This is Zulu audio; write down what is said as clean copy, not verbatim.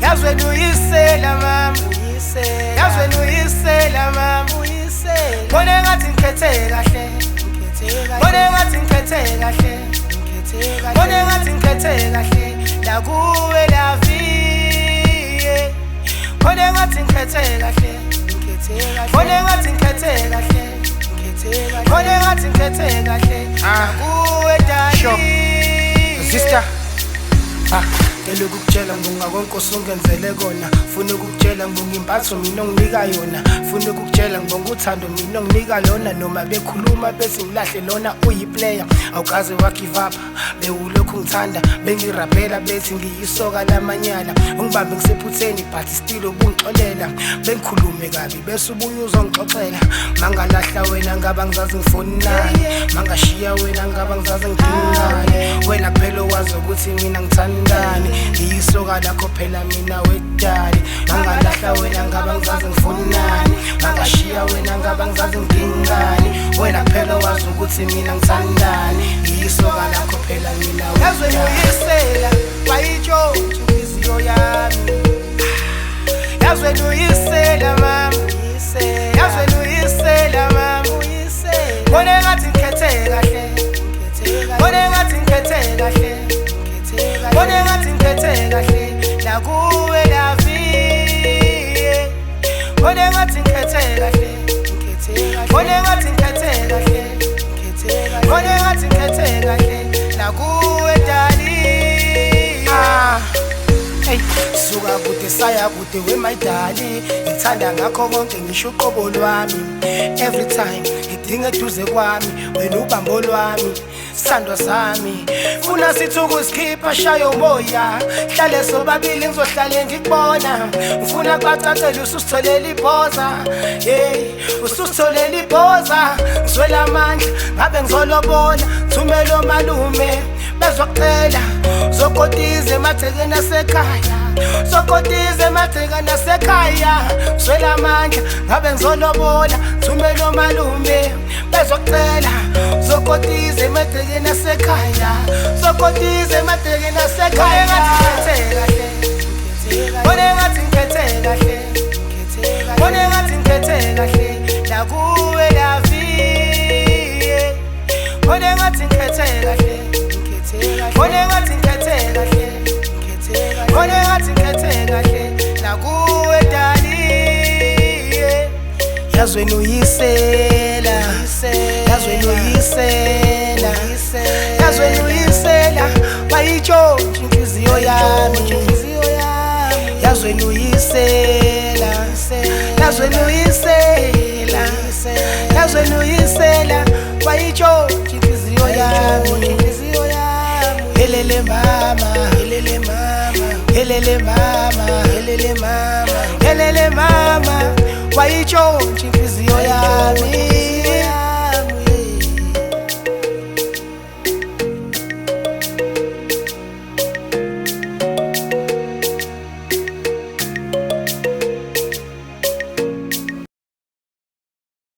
Yazi wena uyisela mama, yazi wena uyisela mama. Khona engathi ngikhethe kahle, khona engathi ngikhethe kahle, khona engathi ngikhethe kahle la kuwe laviye. Khona engathi ngikhethe kahle, khona engathi ngikhethe kahle, khona engathi ngikhethe kahle la kuwe dali. Sister, Ngicela ukukutshela ngibonga konke osungenzele kona. Funa ukukutshela ngibonga impatho mina onginika yona. Funa ukukutshela ngibonga uthando mina onginika lona. Noma bekhuluma bethi ngilahle lona uyiplayer. Awukaze wa-give up, bewulokhu ngithanda. Bengirabhela bethi ngiyisoka lamanyala. Ungibambe ngisephutheni but still ubungixolela. Bengikhulume kabi bese ubuye uzongixoxela. Mangalahla wena ngaba ngizazi ngifonani, mangashiya wena ngaba ngizazi ngidingani. Wena kuphela owazi ukuthi mina ngithandani, ngiyisoka lakho phela mina wedali. Mangalahla wena ngaba ngizazi ngifunani, mangashiya wena ngaba ngizazi ngidingani. Wena kuphela owazi ukuthi mina ngithandani, ngiyisoka lakho phela mina wedali. Uyisela wayitshontsha inhliziyo yami. Yazi wena uyisela mama, yazi wena uyisela mama. Khona engathi ngikhethe kahle, khona engathi ngikhethe kahle, khona engathi ngikhethe kahle la kuwe laviye. Khona engathi ngikhethe kahle, khona engathi ngikhethe kahle, khona engathi ngikhethe kahle la kuwe dali. Hey, suka kude saya kude we my dali. Ngithanda ngakho konke ngisho uqobo lwami. Every time ngidinga eduze kwami, wena ubambo lwami, sithandwa sami. Funa sithi ukusikhipha shaya umoya, hlale sobabili ngizohlale ngikubona. Ngifuna bacacele ususitholela ibhoza, hey, ususitholela ibhoza. Ngizwela amandla ngabe ngizolobola, thumela omalume bezokucela. Zokotize emagcekeni asekhaya, zokotize emagcekeni asekhaya. Ngizwela amandla ngabe ngizolobola, thumela omalume bezokucela. Zokotize emagcekeni asekhaya, zokotize emagcekeni asekhaya. Khona engathi ngikhethe kahle, khona engathi ngikhethe kahle la kuwe laviye. Khona engathi ngikhethe kahle, khona engathi ngikhethe kahle, khona engathi ngikhethe kahle la kuwe dali. Yazi wena uyisela, yazi wena uyisela, yazi wena uyisela. Wayitshontsha inhliziyo yami, yazi wena uyisela, yazi wena uyisela, yazi wena uyisela. Wayitshontsha inhliziyo yami. Helele mama, helele mama, helele mama, helele mama, helele mama. Wayitshontsha inhliziyo yami.